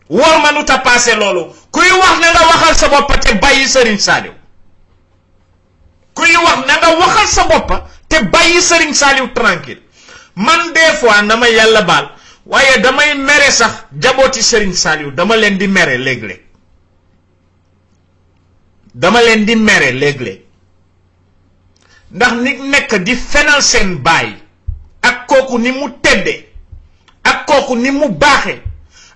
wor mënut a passé loolu kuy wax na nga waxal sa bopp te bàyyi Serigne Saliou kuy wax na nga waxal sa bopp te bàyyi Serigne Saliou tranquille man des fois na ma yàlla baal waaye damay mere sax jabooti Serigne Saliou dama leen di mere léeg-léeg dama leen di mere léeg-léeg ndax nit nekk di fenal seen baay ak kooku ni mu tedde ak kooku ni mu baaxe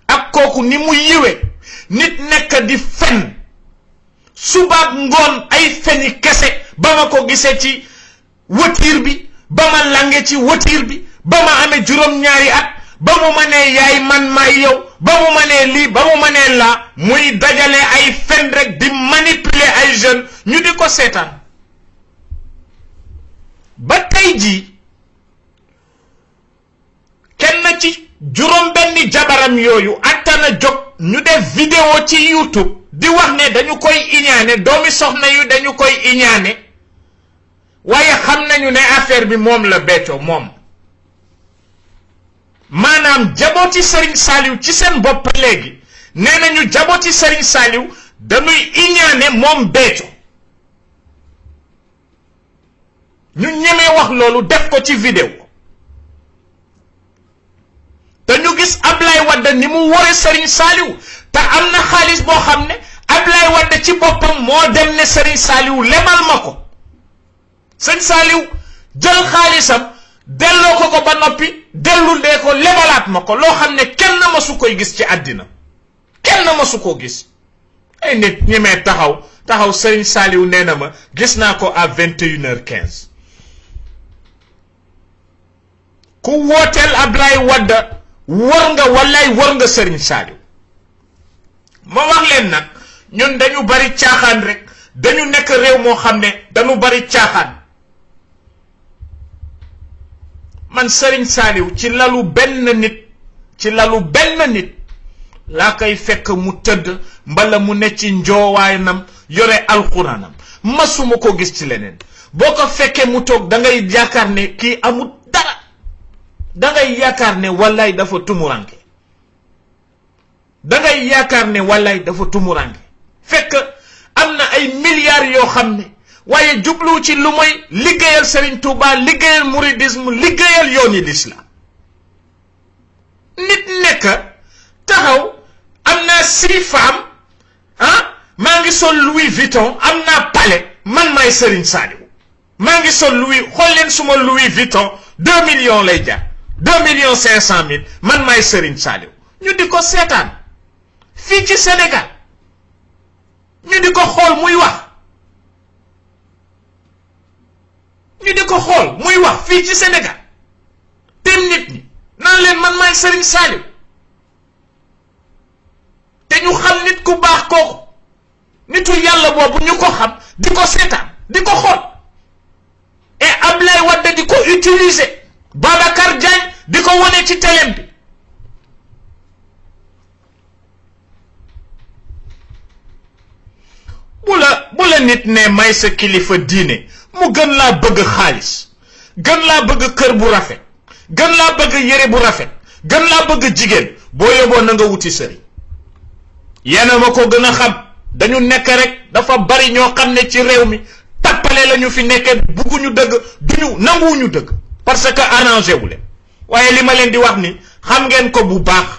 ak kooku ni mu yiwe nit nekk di fen subaak ngoon ay feni kese ba ma ko gisee ci watiir bi ba ma lange ci watiir bi ba ma amee juróom-ñaari at ba mu ma nee yaay man maay yow ba mu ma nee lii ba mu ma nee laa muy dajale ay fen rek di manipuler ay jeunes ñu di ko seetaan ba tey jii kenn ci juróom benni jabaram yooyu attana jóg ñu def vidéo ci YouTube di wax ne dañu koy iñaane doomi soxna yu dañu koy iñaane waaye xam nañu ne affaire bi moom la Béthio moom maanaam jabooti Serigne Saliou ci seen bopp léegi nee nañu jabooti Serigne Saliou dañuy iñaane moom Béthio ñu ñemee wax loolu def ko ci vidéo te ñu gis Ablaye Wade ni mu wore Serigne Saliou te am na xaalis boo xam ne Ablaye Wade ci boppam moo dem ne Serigne Saliou lebal ma ko Serigne Saliou jël xaalisam delloo ko ba noppi dellu ndee ko lebalaat ma ko loo xam ne kenn masu koy gis ci àddina kenn masu koo gis ay nit ñemee taxaw Serigne Saliou nee na ma gis naa ko à 21h15 ku wooteel Ablaye Wade war nga Serigne Saliou ma wax leen nag ñun dañu bari caaxaan rek dañu nekk réew moo xam ne dañu bari caaxaan man Serigne Saliou ci lalu benn nit laa koy fekk mu tëdd mbala mu ne ci njoowaayam yore alxuraanam masuma ko gis ci leneen boo ko fekkee mu toog da ngay yaakaar ne kii amul dara da ngay yaakaar ne wallaay dafa tumuranke da ngay yaakaar ne wallaay dafa tumuranke fekk am na ay milliards yoo xam ne waaye jublu ci lu mooy liggéeyal Serigne Touba liggéeyal mouridisme liggéeyal yooni l'islam nit nekk taxaw am naa 6 femmes maa ngi sol Louis Vuitton am naa palais man maay Serigne Saliou maa ngi sol xool leen suma Louis Vuitton 2 millions lay jar 2,500,000 man maay Serigne Saliou ñu di ko seetaan fii ci Sénégal ñu di ko xool muy wax fii ci Sénégal tem nit ñi naan leen man maay Serigne Saliou te ñu xam nit ku baax kooku nitu yàlla boobu ñu ko xam di ko seetaan di ko xool et Ablaye Wade di ko utiliser Babacar Diagne di ko wone ci télé bi bu la nit ne may sa kilifa diine mu gën laa bëgg xaalis gën laa bëgg kër bu rafet gën laa bëgg yére bu rafet gën laa bëgg jigéen boo yóbboo na nga wuti sëriñ yéena ma ko gën a xam dañu nekk rek dafa bari ñoo xam ne ci réew mi tappale lañu fi nekkee bugguñu dëgg duñu nanguwuñu dëgg parce que arrangé wu leen waaye li ma leen di wax ni xam ngeen ko bu baax